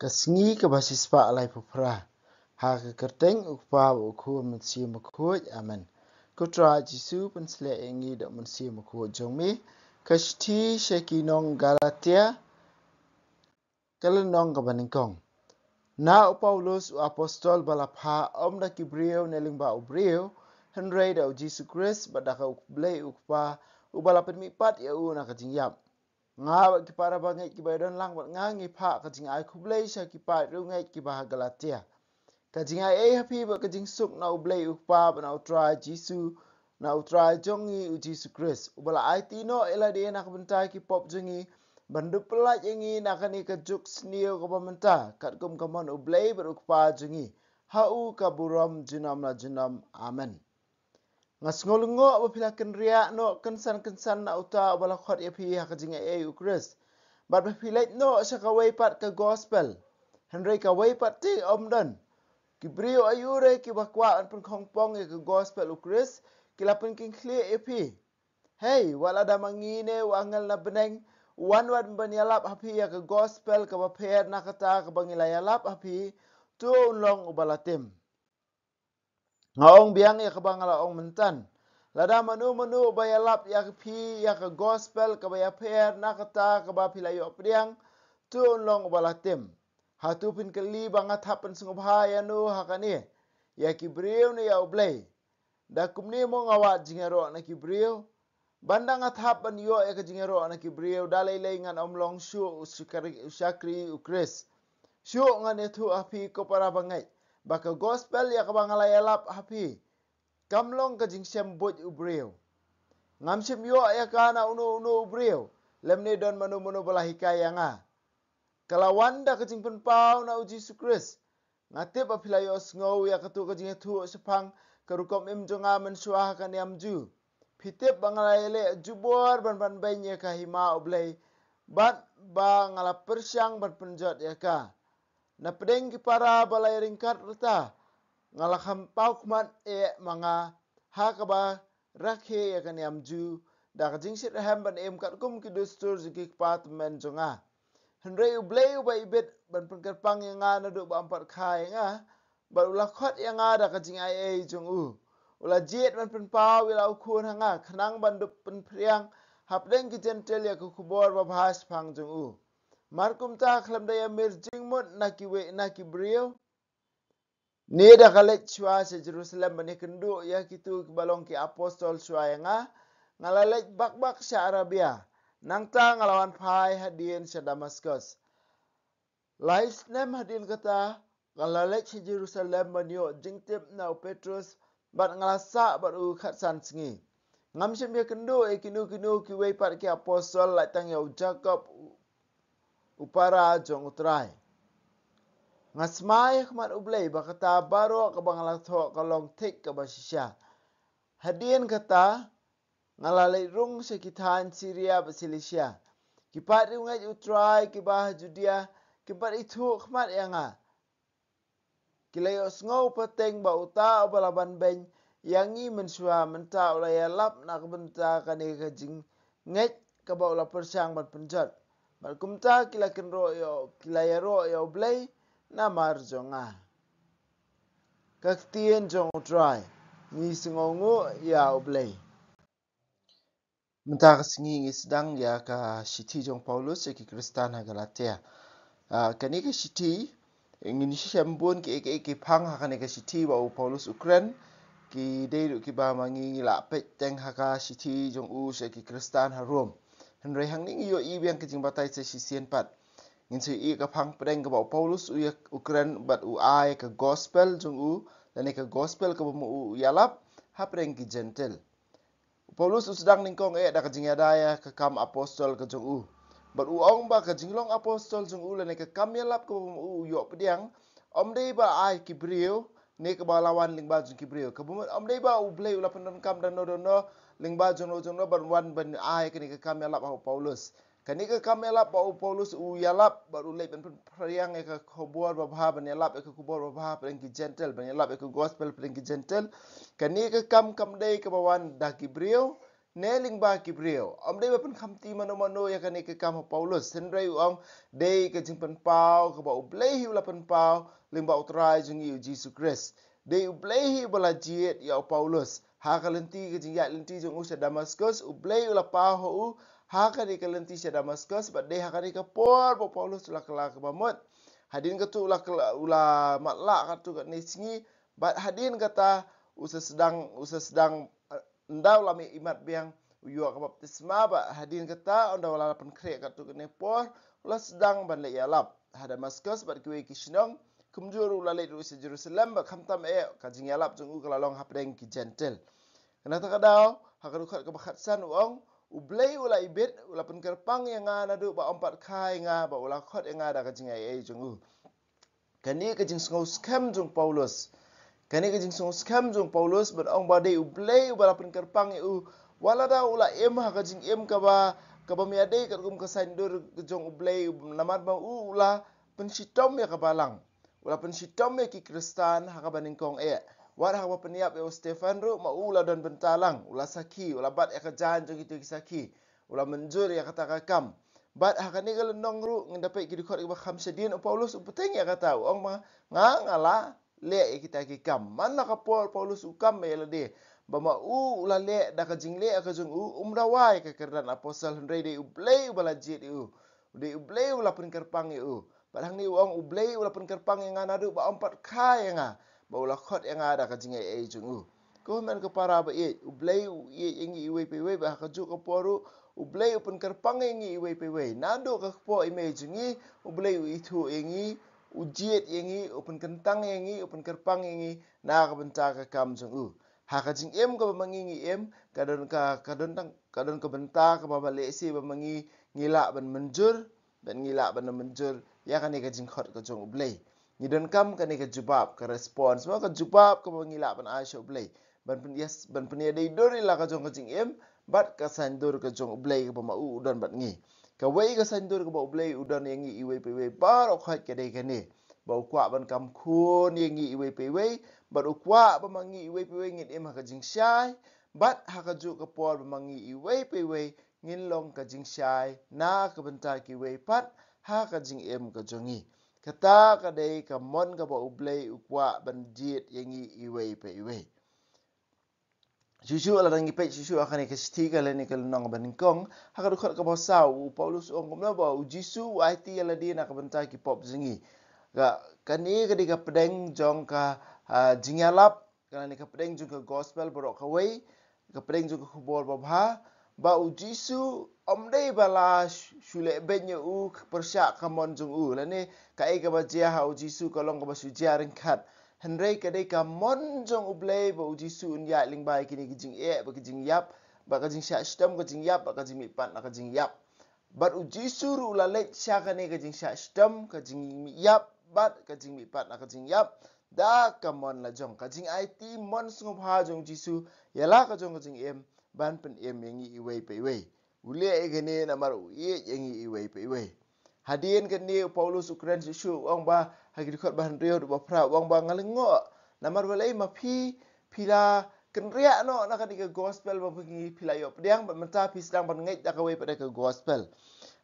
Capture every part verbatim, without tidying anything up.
Ka sngi kaba shispah laiphew phra. Ha ka kyrteng U Kpa, U Khun, Mynsiem Bakhuid. Amen. Ko Trai Jisu, pynshlur ïa ngi da Mynsiem Bakhuid jong me. Ka shithi sha ki nong Galatia, ka lynnong kaba nyngkong. Na u Paulus u apostol ba la phah, ym da ki briew ne lyngba u briew, hynrei da U Jisu Khrist bad da ka U Blei U Kpa, uba la pynmihpat ïa u na ka jingïap. Nga bad ki para bangeit kiba ïadon lang bad nga ngi phah ka jingai khublei sha ki paid riewngeit kiba ha Galatia. Ka jingai ei ha phi bad ka jingsuk na U Blei U Kpa bad na U Trai Jisu, na U Trai jong ngi U Jisu Khrist, uba la aiti noh ïa lade na ka bynta ki pop jong ngi, ban dup pyllait ïa ngi na kane ka juk sniew kaba mynta, katkum ka mon U Blei bad U Kpa jong ngi. Ha u ka burom junom la junom. Amen. Nga sngew lyngngoh ba phi la kynriah noh kynsan kynsan na uta uba la khot ïa phi ha ka jingai ei U Khrist, bad ba phi leit noh sha kawei pat ka gospel, hynrei kawei pat te ym don. Ki briew aiu re kiba kwah ban pynkhongpong ïa ka gospel U Khrist, ki la pynkyngkhlieh ïa phi. Hei, wat lada ma ngi ne u angel na bneng u wan, wan ban ïalap ha phi ïa ka gospel kaba pher na kata kaba ngi la ïalap ha phi, to un long uba la tim. Nga ong biang ïa kaba nga la ong mynta. Lada mano mano uba ïalap ïa phi ïa ka gospel kaba ïapher na kata kaba phi la ïoh pdiang, to un long uba la tim. Hato phin kylli ba nga thap pynsngewbha ïano ha kane, ïa ki briew ne ïa U Blei? Da kumne mo nga wad jingïaroh na ki briew? Ban da nga thap ban ïoh ïa ka jingïaroh na ki briew, da lei lei ngan ym long shuh u shakri, u shakri U Khrist. Shuh ngan ïathuh ha phi ko para bangeit, ba ka gospel ïa kaba nga la ïalap ha phi kam long ka jingshem buit u briew. Ngam shym ïoh ïa ka na uno uno u briew, lymne don mano mano ba la hikai ïa nga. Ka la wan da ka jingpynpaw na U Jisu Khrist. Nga tip ba phi la ïohsngew ïa kato ka jingïathuh shaphang ka rukom im jong nga mynshuwa ha ka niam Jiw. Phi tip ba nga la ïaleh jubor ban banbeiñ ïa ka hima U Blei, bad ba nga la pyrshang ban pynjot ïa ka. Na pdeng ki para ba la ïaryngkat rta, nga la kham paw khmat eh ma nga ha kaba rakhe ïa ka niam Jiw, da ka jingshitrhem ban im katkum ki dustur jong ki kpa tymmen jong nga. Hynrei U Blei uba ibit ban pynkyrpang ïa nga naduh ba ym pat kha ïa nga, bad u la khot ïa nga da ka jingai ei jong u. U la jied ban pynpaw ïa la u Khun ha nga, khnang ban dup pynphriang hapdeng ki Jentil ïa ka khubor babha shaphang jong u. Mar kumta, khlem da ïamir jingmut na kiwei na ki briew, ne da ka leit shuwa sha Jerusalem ban ïakynduh ïa kito kiba long ki apostol shuwa ïa nga, nga la leit bak bak sha Arabia. Nangta nga la wan phai hadien sha Damaskus. Lai snem hadien kata, nga la leit sha Jerusalem ban ïoh jingtip na u Petrus, bad nga la sah bad u khatsan sngi. Ngam shym ïakynduh ïa kino kino kiwei pat ki apostol, lait tang ïa u Jakob, u, u para jong U Trai. Nga smai ha khmat U Blei ba kata baroh kaba nga la thoh ka long thik kaba shisha. Hadien kata, nga la leit rung sha ki thaiñ Siria bad Silisia. Ki paid riewngeit U Trai kiba ha Judia kim pat ithuh khmat ïa nga. Ki la ïohsngew pateng ba uta uba la banbeiñ ïa ngi mynshuwa mynta u la ïalap na ka bynta kane ka jingngeit kaba u la pyrshang ban pynjot. Bad kumta ki la kynroh ïa, ki la ïaroh ïa U Blei namar jong nga. Ka ktien jong U Trai. Ngi sngewnguh ïa U Blei. Mynta ka sngi ngi sdang ïa ka shithi jong Paulus ïa ki Khristan ha Galatia. Ah, kane ka shithi, ngin shem bun ki, ki, ki phang ha kane ka shithi ba u Paulus u kren, ki dei ruh kiba ma ngi ngi la peit teng ha ka shithi jong u sha ki Khristan ha Rom. Hynrei hangne ngi ïohi biang ka jingbatai sa shisien pat. Ngin sa ïohi ka phang pdeng kaba u Paulus u ïa, u kren bad u ai ka gospel jong u, lane ka gospel kaba ma u u ïalap hapdeng ki Jentil. U Paulus u sdang nyngkong eh da ka jingïada ïa ka kam apostol ka jong u. Bad u ong ba ka jinglong apostol jong u lane ka kam ïalap kaba ma u u ïoh pdiang, ym dei ba ai ki briew, ne kaba la wan lyngba jong ki briew. Kaba mut ym dei ba U Blei u la pyndonkam da no da no lyngba jong no jong no ban wan ban ai kane ka kam ïalap ha u Paulus. Kane ka kam ïalap ba u Paulus u ïalap bad u leit ban pynphriang ïa ka khubor babha, ban ïalap ïa ka khubor babha hapdeng ki Jentil, ban ïalap ïa ka gospel hapdeng ki Jentil. Kane ka kam kam dei kaba wan da ki briew, ne lyngba ki briew. Ym dei ba pynkhamti mano mano ïa kane ka kam ha Paulus, hynrei u ong dei ka jingpynpaw kaba U Blei hi u la pynpaw lyngba U Trai jong ngi U Jisu Khrist. Dei U Blei hi ba la jied ïa u Paulus ha ka lynti, ka jingïaid lynti jong u sha Damaskus. U Blei u la paw ha u ha kane ka lynti sha Damaskus, bad dei ha kane ka por ba u Paulus u la kylla kaba mut. Hadien katto u la kylla, u la matlah katto katne sngi, bad hadien kata u sa sdang, u sa sdang, eh, ynda u la mih imat biang, u ïoh ka baptisma, bad hadien kata ynda u la pynkhreh katto katne por, u la sdang ban leit ïalap ha Damaskus bad kiwei ki shnong. Kumjuh ruh u la leit ruh sha Jerusalem, bad khamtam eh ka jingïalap jong u ka la long hapdeng ki Jentil. Kane kata ka daw, ha ka dkhot kaba khatsan u ong, U Blei u la ibit, u la pynkyrpang ïa nga naduh ba ym pat kha ïa nga, bad u la khot ïa nga da ka jingaiei jong u. Kane ka jingsngewskhem jong Paulus. Kane ka jingsngewskhem jong Paulus, ban ong ba dei U Blei uba la pynkyrpang ïa u. Wat lada u la im ha ka jingim kaba, kaba ym ïadei katkum ka saiñdur jong U Blei, namar ba u, u la pynshitom ïa ka balang. U la pynshitom ïa ki Khristan ha kaba nyngkong eh. Wat ha kaba pynïap ïa u Stephan ruh, ma u la don bynta lang, u la sakhi, u la bat ïa ka jaiñ jong kito ki sakhi. U la mynjur ïa kata ka kam. Bad ha kane ka lynnong ruh, ngin da peit ki dkhot kiba kham shadien, u Paulus u bteng ïa kata, u ong ma nga, nga la leh ïa kita ki kam. Man la ka por Paulus u kam ïa lade ba ma u, u la leh da ka jingleh ka jong u, um dawa ïa ka kyrdan apostle, hynrei dei U Blei uba la jied ïa u. Dei U Blei uba la pynkyrpang ïa u. Bad hangne u ong U Blei u la pynkyrpang ïa nga naduh ba ym pat kha ïa nga, bad u la khot ïa nga da ka jingaiei jong u. Ko hynmen ko para ba ïeit, U Blei u ïeit ïa ngi iwei pa iwei, bad ha kajuh ka por ruh U Blei u pynkyrpang ïa ngi iwei pa iwei. Naduh ka kpoh i mei jong ngi, U Blei u ithuh ïa ngi, u jied ïa ngi, u pynkyntang ïa ngi, u pynkyrpang ïa ngi na ka bynta ka kam jong u. Ha ka jingim kaba ma ngi ngi im, ka don ka, ka don tang, ka don ka bynta kaba, ba lehse ba ma ngi ngi lah ban mynjur, ban ngi lah ban mynjur ïa kane ka jingkhot ka jong U Blei. Ngi donkam kane ka jubab, ka response, ma ka jubab kaba ngi lah ban ai sha U Blei, ban pyn-, ban pynïadei dur ïa la ka jong ka jingim bad ka saiñdur ka jong U Blei kaba ma u u don bad ngi. Kawei ka saiñdur kaba U Blei u don ïa ngi iwei pa iwei baroh khoit ka dei kane, ba u kwah ban kam khun ïa ngi iwei pa iwei, bad u kwah ba ma ngi iwei pa iwei ngin im ha ka jingshai, bad ha kajuh ka por ba ma ngi iwei pa iwei ngin long ka jingshai na ka bynta kiwei pat ha ka jingim ka jong ngi. Kata ka dei ka mon kaba U Blei u kwah ban jied ïa ngi iwei pa iwei. Shuh shuh lada ngi peit shuh shuh ha kane ka shithi, ka lane ka lynnong ba nyngkong, ha ka dkhot kaba saw, u Paulus u ong kumno ba U Jisu u aiti ïa lade na ka bynta ki pop jong ngi. Ka, kane ka dei ka pdeng jong ka, ah, jingïalap, ka lane ka pdeng jong ka gospel baroh kawei, ka pdeng jong ka khubor babha, ba U Jisu ym dei ba la shu, shu leh beiñ ïa u pyrshah ka mon jong u, lane kaei kaba jia ha U Jisu ka long kaba shu jia ryngkat. Hynrei ka dei ka mon jong U Blei ba U Jisu un ïaid lyngba ïa kine ki jingeh, ba ki jingïap, ba ka jingshah shitom ka jingïap, ba ka jingmihpat na ka jingïap. Bad U Jisu ruh u la leit sha kane ka jingshah shitom, ka jingïap, bad ka jingmihpat na ka jingïap da ka mon la jong, ka jingaiti mon sngewbha jong U Jisu ïa la ka jong ka jingim, ban pynim ïa ngi iwei pa iwei. U leh ïa kane namar u ïeit ïa ngi iwei pa iwei. Hadien kane u Paulus u kren shuh shuh, u ong ba, ha ki dkhot ba hynriew haduh ba phra, u ong ba nga lyngngoh, namar balei ma phi, phi la kynriah noh na kane ka gospel ba phi, phi la ïoh pdiang, bad mynta phi sdang ban ngeit da kawei pat ka gospel.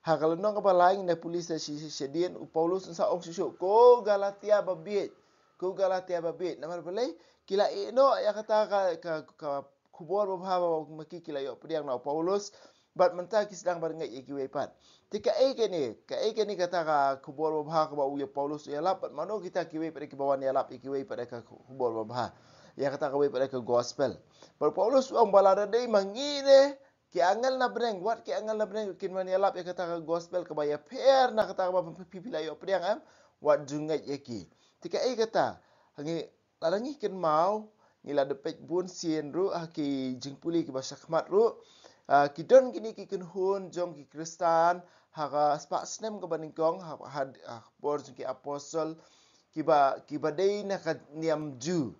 Ha ka lynnong kaba lai ngin da pule sa shi, shi, shadien, u Paulus un sa ong shuh shuh, ko Galatia babieit, ko Galatia babieit. Namar balei, ki la ïeh noh ïa kata ka, ka, ka khubor babha ba ma ki, ki la ïoh pdiang na u Paulus, bad mynta ki sdang ban ngeit ïa kiwei pat. Te kaei kane, kaei kane kata ka khubor babha kaba u ïa Paulus u ïalap, bad mano kita kiwei pat kiba wan ïalap ïa kiwei pat ka khubor babha, ïa kata kawei pat ka gospel. Bad Paulus u ong ba lada dei ma ngi ne, ki angel na bneng, wat ki angel na bneng kin wan ïalap ïa kata ka gospel kaba ïapher na kata kaba phi, phi la ïoh pdiang, em, wat ju ngeit ïa ki. Te kaei kata, ha ngi, lada ngi kynmaw, ngi la dep peit bun sien ruh ha ki jingpule kiba shakhmat ruh, ah, ki don kine ki kynhun jong ki Khristan ha ka spah snem kaba nyngkong, ha, ha, ha ka por jong ki apostol, kiba, kiba dei na ka niam Jiw.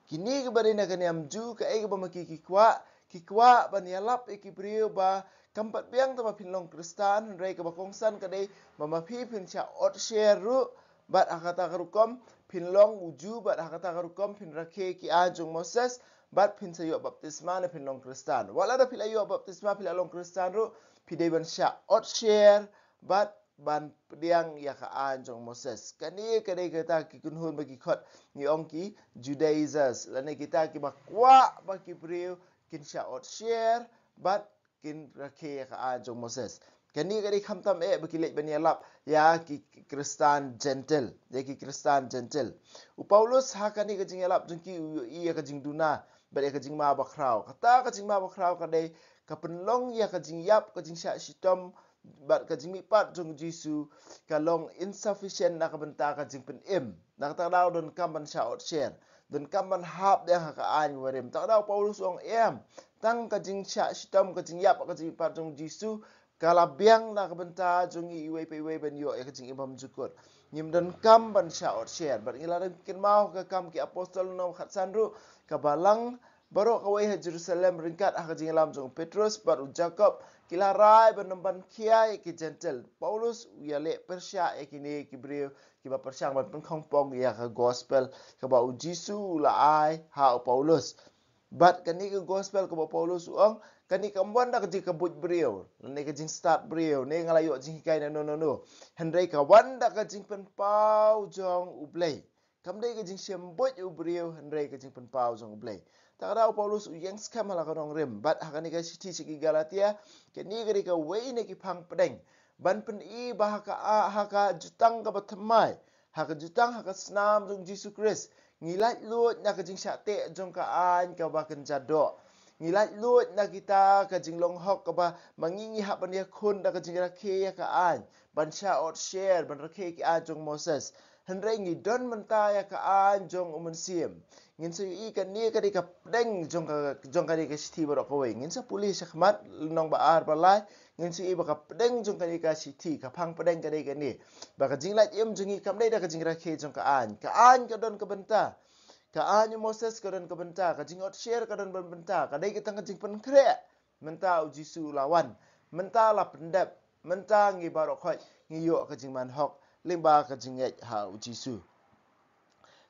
Kine kiba dei na ka niam Jiw, kaei kaba ma ki ki kwah, ki kwah ban ïalap ïa ki briew ba kam pat biang tang ba phin long Khristan, hynrei kaba kongsan ka dei ba ma phi phin shah ot sher ruh, bad ha kata ka rukom phin long u Jiw, bad ha kata ka rukom phin rakhe ki aiñ jong Moses, bad phin sa ïoh baptisma ne phin long Khristan. Wat la da phi la ïoh baptisma, phi la long Khristan ruh, phi dei ban shah ot sher bad ban pdiang ïa ka aiñ jong Moses. Kane ka dei kita ki kynhun ba ki khot ngi ong ki Judaizers, lane kita kiba kwah ba ki briew kin shah ot sher bad kin rakhe ïa ka aiñ jong Moses. Kane ka dei khamtam eh ba ki leit ban ïalap ïa ki Khristan Jentil, ïa ki Khristan Jentil. U Paulus ha kane ka jingïalap jong ki u ïohi ïa ka jingduna bad ïa ka jingma bakhraw. Kata ka jingma bakhraw ka dei ka pynlong ïa ka jingïap, ka jingshah shitom bad ka jingmihpat jong u Jisu ka long insufficient na ka bynta ka jingpynim. Na kata ka daw donkam ban shah ot sher, donkam ban hap dang ha ka aiñ barim. Kata ka daw Paulus u ong em, tang ka jingshah shitom, ka jingïap, ka jingmihpat jong u Jisu ka la biang na ka bynta jong ngi iwei pa iwei ban ïoh ïa ka jingim bymjukut. Ngim donkam ban shah ot sher. Bad ngi la dang kynmaw ka Kam ki Apostol lynnong khatsan ruh, ka balang baroh kawei ha Jerusalem ryngkat ha ka jingïalam jong u Petrus bad u Jakob ki la rai ban ym ban khia ïa ki Jentil. Paulus u ïaleh pyrshah ïa kine ki briew kiba pyrshang ban pynkhongpong ïa ka gospel kaba u Jisu u la ai ha u Paulus. Bad kane ka gospel kaba u Paulus u ong, kane kam wan da ka jingbuit briew, ne ka jingstad briew, ne nga la ïoh jinghikai na no no no. Hynrei ka wan da ka jingpynpaw jong U Blei. Kam dei ka jingshem buit u briew, hynrei ka jingpynpaw jong U Blei. Kata ka daw u Paulus u ïeng skhem ha la ka nongrim, bad ha kane ka shithi sha ki Galatia, kane ka dei kawei na ki phang pdeng ban pyni ba ha ka, ha ka jutang kaba thymmai, ha ka jutang, ha ka snam jong u Jisu Khrist, ngi laitluid na ka jingshah teh jong ka aiñ kaba kynja doh. Ngi laitluid na kita ka jinglong hok kaba ma ngi ngi hap ban ïakhun da ka jingrakhe ïa ka aiñ, ban shah ot sher, ban rakhe ki aiñ jong Moses. Hynrei ngi don mynta ïa ka aiñ jong U Mynsiem. Ngin sa ïohi kane ka dei ka pdeng jong ka, jong kane ka shithi baroh kawei. Ngin sa pule shakhmat lynnong ba ar ba lai, ngin sa ïohi ba ka pdeng jong kane ka shithi, ka phang pdeng ka dei kane. Ba ka jinglait im jong ngi kam dei da ka jingrakhe jong ka aiñ. Ka aiñ ka don ka bynta. Ka aiñ u Moses ka don ka bynta. Ka jingot sher ka don ban bynta. Ka dei ka tang ka jingpynkhreh. Mynta u Jisu u la wan. Mynta la pyndep. Mynta ngi baroh khoit ngi ïoh ka jingman hok lyngba ka jingngeit ha u Jisu.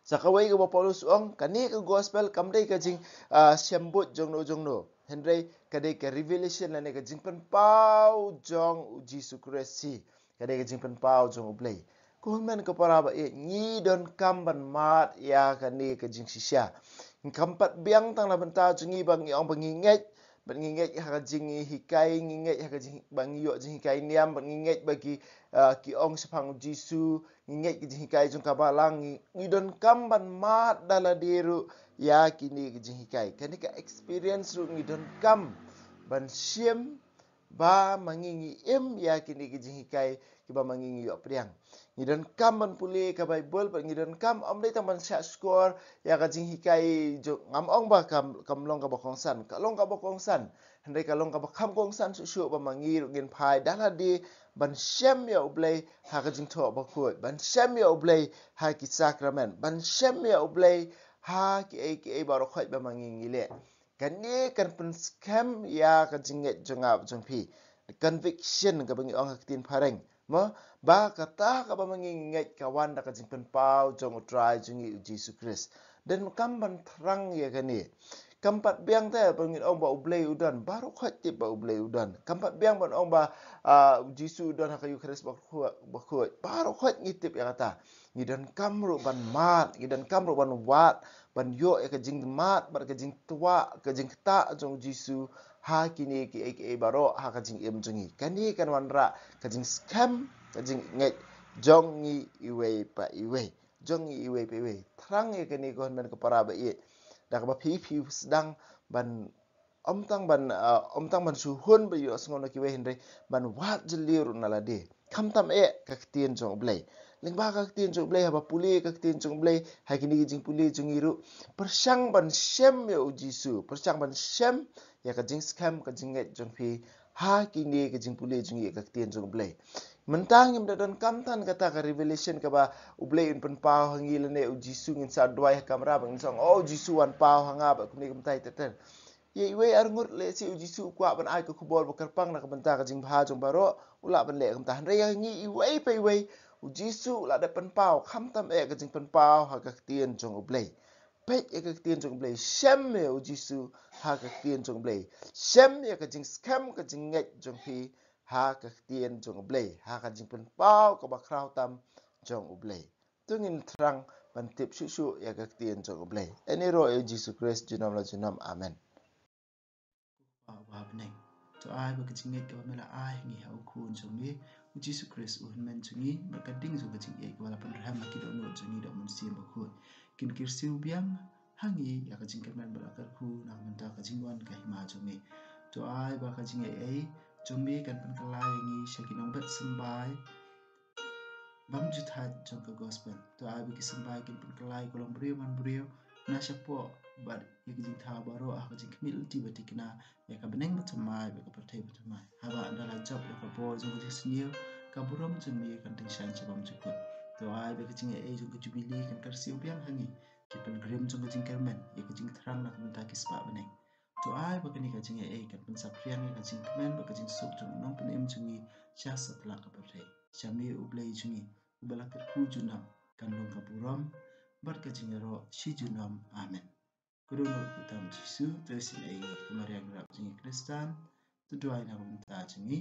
Sa kawei kaba u Paulus u ong, kane ka gospel kam dei ka jing, ah, shem buit jong no jong no. Hynrei ka dei ka revelation lane ka jingpynpaw jong u Jisu Khrist hi. Ka dei ka jingpynpaw jong U Blei. Ko hynmen ko para ba ïeit, ngi donkam ban mad ïa kane ka jingshisha. Kam pat biang tang na bynta jong ngi ba ngi ong ba ngi ngeit, ba ngi ngeit ha ka jinghikai, ngi ngeit ha ka jing, ba ngi ïoh jinghikai niam, ba ngi ngeit ba ki, ah, ki ong shaphang u Jisu, ngi ngeit ki jinghikai jong ka balang, ngi, ngi donkam ban mad da lade ruh ïa kine ki jinghikai. Kane ka experience ruh ngi donkam ban shim ba ma ngi ngi im ïa kine ki jinghikai kiba ma ngi ngi ïoh pdiang. Ngi donkam ban pule ka Baibl, bad ngi donkam ym dei tang ban shah shkor ïa ka jinghikai jong, ngam ong ba kam, kam long kaba kongsan, ka long kaba kongsan. Hynrei ka long kaba kham kongsan shuh shuh ba ma ngi ruh ngin phai da lade ban shem ïa U Blei ha ka jingthoh bakhuid, ban shem ïa U Blei ha ki sakramen, ban shem ïa U Blei ha kiei kiei baroh khoit ba ma ngi ngi leh. Kane kan pynskhem ïa ka jingngeit jong nga jong phi. Conviction kaba ngi ong ha ka ktien phareng. Mo, ba kata kaba ma ngi ngi ngeit ka wan da ka jingpynpaw jong U Trai jong ngi U Jisu Khrist. Donkam ban thrang ïa kane. Kam pat biang te ba ngin ong ba U Blei u don, baroh khoit tip ba U Blei u don. Kam pat biang ban ong ba, ah, U Jisu u don ha ka Eukharist bakhuid, bakhuid. Baroh khoit ngi tip ïa kata. Ngi donkam ruh ban mad, ngi donkam ruh ban wad, ban ïoh ïa ka jingmad bad ka jingtwa, ka jingktah jong U Jisu ha kine kiei kiei baroh ha ka jingim jong ngi. Kane kan wanrah ka jingskhem, ka jingngeit jong ngi iwei pa iwei, jong ngi iwei pa iwei. Thrang ïa kane ko hynmen ko para ba ïeit. Da kaba phi phi sdang ban ym tang ban, ah, ym tang ban shu hun ba ïohsngew na kiwei, hynrei ban wad jylliew ruh na lade. Khamtam eh ka ktien jong U Blei. Lyngba ka ktien jong U Blei, haba pule ka ktien jong U Blei ha kine ki jingpule jong ngi ruh, pyrshang ban shem ïa U Jisu, pyrshang ban shem ïa ka jingskhem, ka jingngeit jong phi ha kine ki jingpule jong ngi ka ktien jong U Blei. Mynta ngim da donkam tang kata ka revelation kaba U Blei un pynpaw ha ngi lane U Jisu ngin sa duwai ha kamra ba ngin sa ong, "Oh, U Jisu wan paw ha nga," ba kumne kumtai ter ter. Ïa iwei arngut lehse U Jisu u kwah ban ai ka khubor ba kyrpang na ka bynta ka jingbha jong baroh, u lah ban leh kumta. Hynrei ïa ngi iwei pa iwei U Jisu u la dep pynpaw, khamtam eh ka jingpynpaw ha ka ktien jong U Blei. peit ïa ka ktien jong U Blei, shem ïa U Jisu ha ka ktien jong U Blei, shem ïa ka jingskhem ka jingngeit jong phi ha ka ktien jong U Blei, ha ka jingpynpaw kaba khraw tam jong U Blei. To ngin thrang ban tip shuh shuh ïa ka ktien jong U Blei. Ïaroh ïa U Jisu Khrist junom la junom. Amen. Ko Kpa uba ha bneng, to ai ba ka jingngeit kaba me la ai ha ngi ha u Khun jong me U Jisu Khrist u Hynmen jong ngi, bad ka ding jong ka jingïeit kaba la pynrhem ha ki dohnud jong ngi da U Mynsiem Bakhuid, kin kyrsiew biang ha ngi ïa ka jingkyrmen bad la kyrkhu na ka bynta ka jingwan ka hima jong me. To ai ba ka jingaiei jong me kan pynkylla ïa ngi sha ki nongbet symbai bymjukthait jong ka gospel. To ai ba ki symbai kin pynkylla ïa ka longbriew manbriew na shapoh bad ïa ka jingthaw baroh ha ka jingkhmih lynti ba thikna ïa ka bneng bathymmai bad ka pyrthei bathymmai. Haba ynda la jop ïa ka bor jong ka jingsniew, ka burom jong me kan tyngshaiñ sha bymjukut. To ai ba ka jingaiei jong ka jubili kan kyrsiew biang ha ngi, ki pilgrim jong ka jingkyrmen, ïa ka jingthrang na ka bynta ki spah bneng. To ai ba kane ka jingaiei kan pynsaphriang ïa ka jingkmen bad ka jingsuk jong u Nongpynim jong ngi sha satlak ka pyrthei. Sha me U Blei jong ngi uba la kyrkhu junom, kan long ka burom bad ka jingïaroh shi junom. Amen. Ko dohnud kyrteng Jisu, to isynei ïa ngi, ko Maria nongrep jong ngi Khristan, to duwai na ka bynta jong ngi.